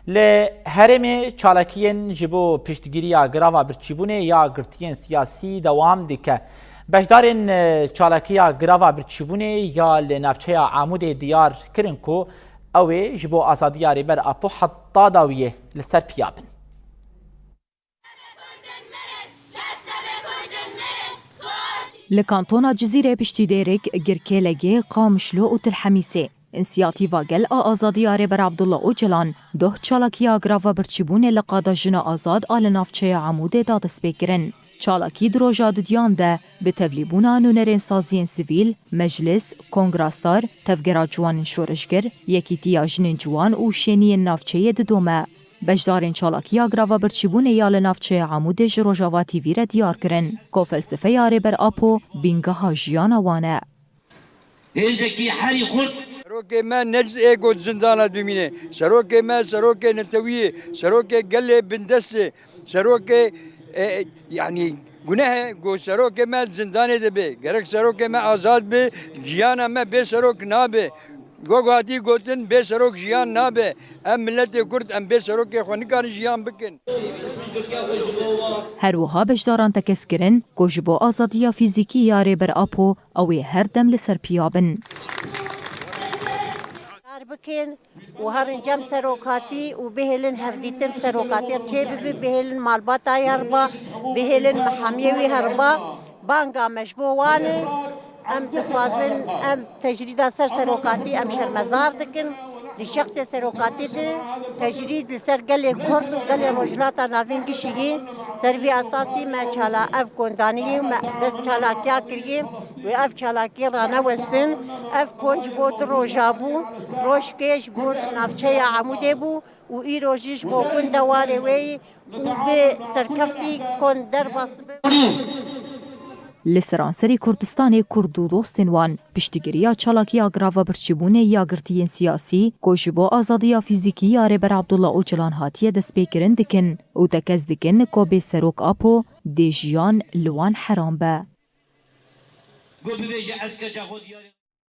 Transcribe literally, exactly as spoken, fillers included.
Li herêmê çalakiyên ji bo piştgiriya girava birçîbûnê ya girtiyên siyasî dewam dike. Beşdarên, e, çalakiya girava birçîbûnê ya li navçeya Amûdê diyar kirin ku ew ê ji bo azadiya Rêber Apo heta dawiyê li ser piya bin. Li kantona Cizîrê piştî Dêrik, Girkêlegê, Qamişlo û Til Hemîsê, Însiyatîfa Gel a Azadiya Rêber Abdullah Ocalan doh çalakiya girava birçîbûnê li qada jina azad a li navçeya Amûdê da destpêkirin. Çalakî di roja dudiyan de bi tevlîbûna nûnerên saziyên sivîl, meclis, kongrastar, tevgera ciwanên şoreşger, yekîtiya jinên ciwan û şêniyên navçeyê didome. Beşdarên çalakiya girava birçîbûnê ya li navçeya Amûdê ji Rojava T V re diyar kirin ku felsefeya Rêber Apo bîngeha jiyana wan e. Hêzekî herî xurt. Serokê me ne ê ku zindana dimîne. Serokê me serokê netewî ye. Serokê gelê bindest e. Serokê, e, yanî guneh e ku serokê me zindanê de be. Gerek serokê me azad be, jiyana me bê serok nabe. Wek hatî gotin, bê serok jiyan nabe. Em miletê Kurd, em bê serokê xwe nikarin jiyan bikin. Her wiha beşdaran tekez kirin ku ji bo azadiya fîzîkî ya Rêber Apo ew ê her dem li ser piya bin. Kar bikin û herin cem serokatî û bihêlin hevdîtin bi serokatî re çêbibe, bihêlin malbata wî herba, bihêlin mehamiyê wî herba. Banga me ji bo wan e. Em dixwazin ev tecrîda ser serokatî em şermezar dikin. Di şexsê serokatî de tecrîd li ser gelê Kurd û gelê Rojhilata Navîn gişiyî. Ser vî esasî me çala ev kondaniyê û me dest çalakiya kiriye. Wê ev çalakî ranewestin. Ev kon ji bo du roja bû. Rojkê ji bo navçeya Amûdê bû û îro jî ji bo gunda warê wê yî û bê serkeftî kon derbas dibe. Li seranserî Kurdistanê Kurd û dostên wan piştgiriya çalakiya girava birçîbûnê ya girtiyên siyasî ku ji bo azadiya fîzîkî ya Rêber Abdullah Ocalan hatiye destpêkirin dikin û tekez dikin ku bê Serok Apo dê jiyan li wan heram be. Got bibêje ez keça xwe diyarî.